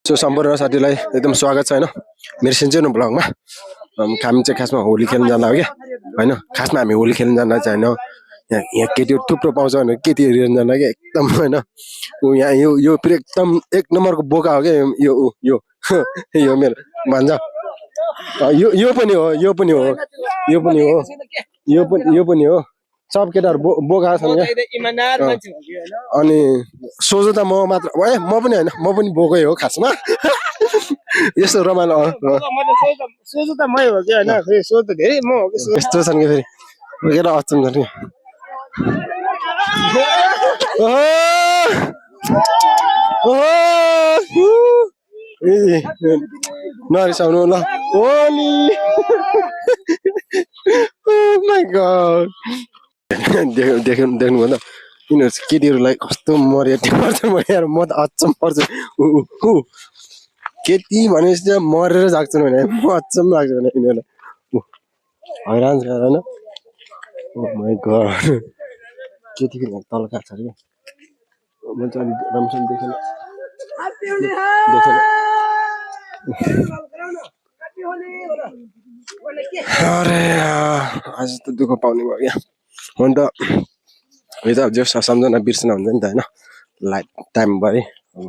So सम्पूर्ण साथीलाई एकदम स्वागत छ होइन मेरो सिन्चेनो ब्लगमा। हामी चाहिँ खासमा होली खेल्न जान लाग्यो होइन। खासमा हामी होली खेल्न जान चाहिँ होइन, यहाँ केटीहरू थुप्रो पाउँछ भनेर केटीहरू हेर्न जान लाग्यो एकदम होइन। यहाँ यो फेरि एकदम एक नम्बरको बोका हो क्या यो यो यो मेरो भन्छ। यो पनि हो, यो पनि हो, यो पनि हो, यो पनि हो। सब केटाहरू बोका छन् क्या। अनि सोझो त म मात्र म पनि होइन, म पनि बोकै हो खासमा। यस्तो रमाइलो सोझो त मै हो कि होइन, सोझो त धेरै म हो कि यस्तो छन् कि फेरि बोकेर अचम्म छन् कि। नरिसाउनु ल होली। माइ गड देख्नु भन्दा यिनीहरू केटीहरूलाई कस्तो मर्यादा पर्छ। म त अचम्म पर्छु। केटी भनेपछि चाहिँ मरेर जाग्छन् भने म अचम्म लाग्छ भने यिनीहरूलाई हैरान छ होइन। माइ गड केटी फेरि तल काट्छ अरे क्या। म चाहिँ अलिक राम्रोसँग देखेन। अरे आज त दुःख पाउने भयो क्या। अन्त यो त जो सम्झना बिर्सना हुन्छ नि त होइन। लाइफ टाइम भयो अब।